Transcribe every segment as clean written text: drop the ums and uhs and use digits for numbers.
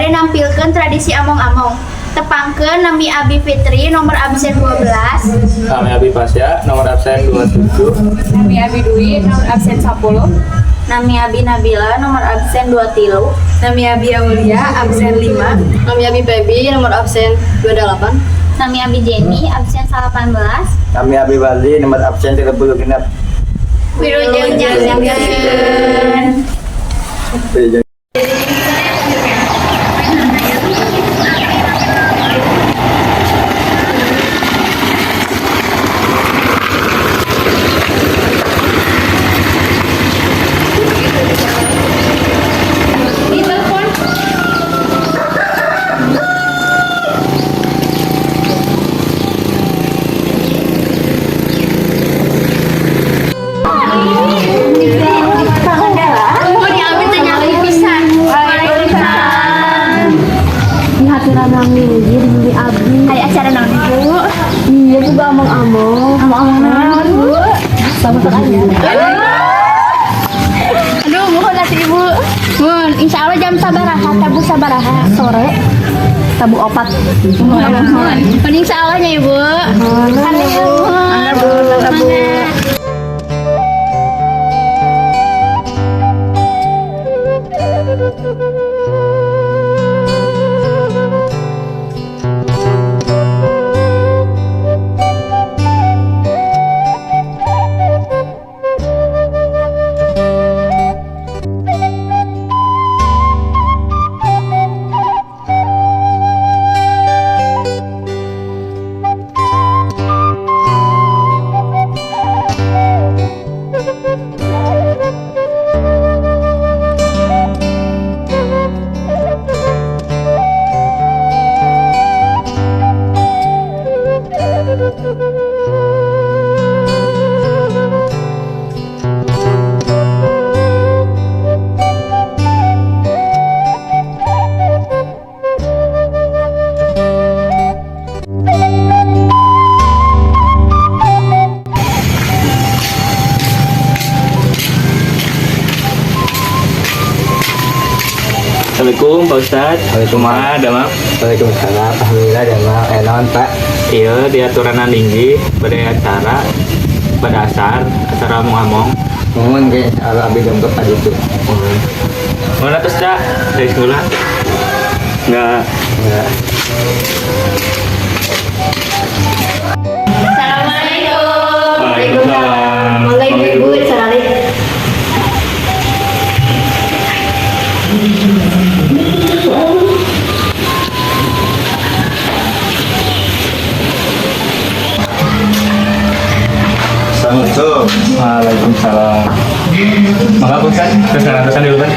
Bade nampilkeun tradisi among-among. Tepangkeun, nami Abi Fitri, nomor absen 12. Kami Abi Pasya, nomor absen 27. Nami Abi Dwi, nomor absen 10. Nami Abi Nabila, nomor absen 23. Nami Abi Aulia, absen 5. Nami Abi Pebi, nomor absen 28. Nami Abi Jenny, absen 18. Kami Abi Bali, nomor absen 36. Wilujeng nyaksikeun. Mun abi teh nyali pisan. Waalaikumsalam. Dihaturan minggir di abdi. Aya acara naon, Ibu? Iya, juga among-among. Among-among naon, Bu? Sama sekali. Aduh, mohon atuh, Ibu. Mun, insya Allah jam sabaraha, tabuh sabaraha? Sore tabuh 4. Mohon, mohon. Mun insya Allah nya, Ibu. Mohon, Ibu. Bu. Mangga. Assalamualaikum, Pak Ustadz. Waalaikumsalam. Damang. Waalaikumsalam. Alhamdulillah damang. Naon, Pak? Iya, diaturanan linggih pada acara pada asar acara among-among. Mohon ge insyaallah abi dongkep ka ditu. Mana terus, Cak? Dari sekolah? Enggak. Enggak. Assalamualaikum. Waalaikumsalam. Mangga, Ibu-ibu, saralih. Assalamualaikum. Waalaikumsalam. Mangga, Pak Ustadz, terus terusan dulu kan.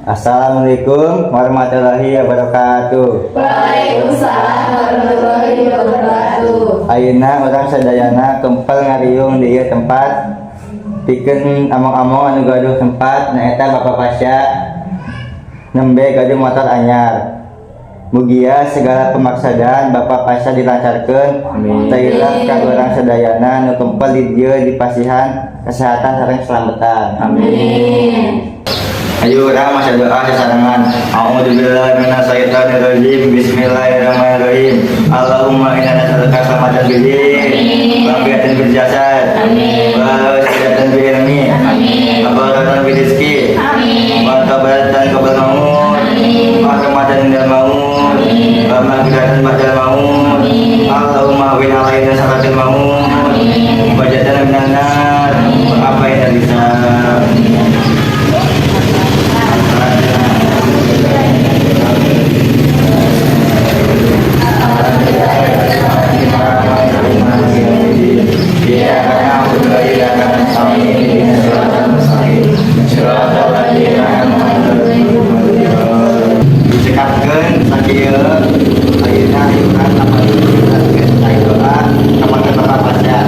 Assalamualaikum warahmatullahi wabarakatuh. Waalaikumsalam warahmatullahi wabarakatuh. Ayeuna urang sadayana kempel ngariung di ieu tempat pikeun among-among anu gaduh tempat, nyaeta Bapak Pasya nembe gaduh motor anyar. Mugia segala pemaksadan Bapak Pasya dilancarkeun. Amin. Teu ka urang sadayana nu kempel di dieu dipasihan kesehatan sareng keselamatan. Amin. Ayo urang maca doa sasarengan. A'udzubillahi minasyaitonirrajim. Bismillahirrahmanirrahim. Allahumma inna nas'aluka salamatan fid din, wa afiyatan fil jasad, wa sayyatan fil ilmi, wa barakatan fil rizqi, wa tabaratan qabla maut, wa rahmatan indal maut, wa maghfiratan ba'dal maut. Allahumma awin alaina sakaratil maut, wa jatana minan nar, wa afaina hisab. Dicekapkeun sakieu ayeuna urang doa ka Bapak Pasya.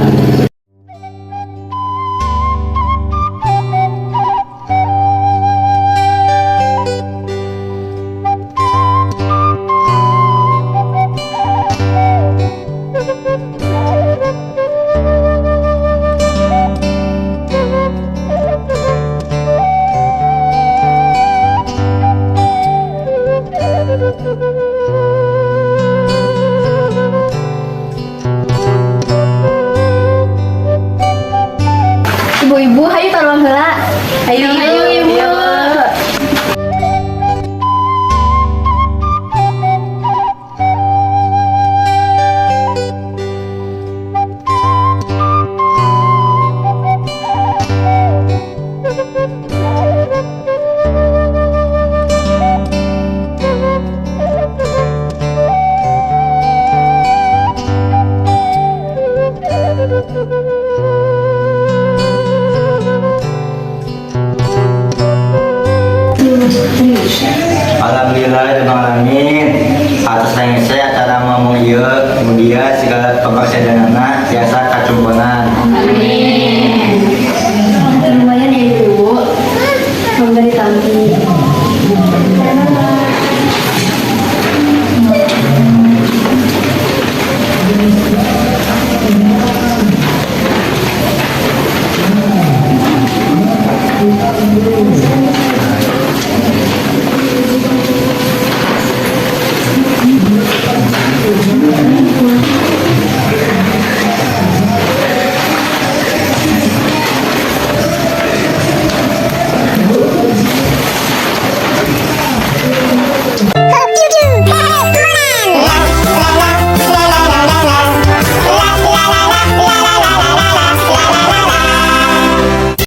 Alhamdulillah alamin atos rengse acara ngomong ieu mugia segala pabaksadanana tiasa kacumponan. Amin.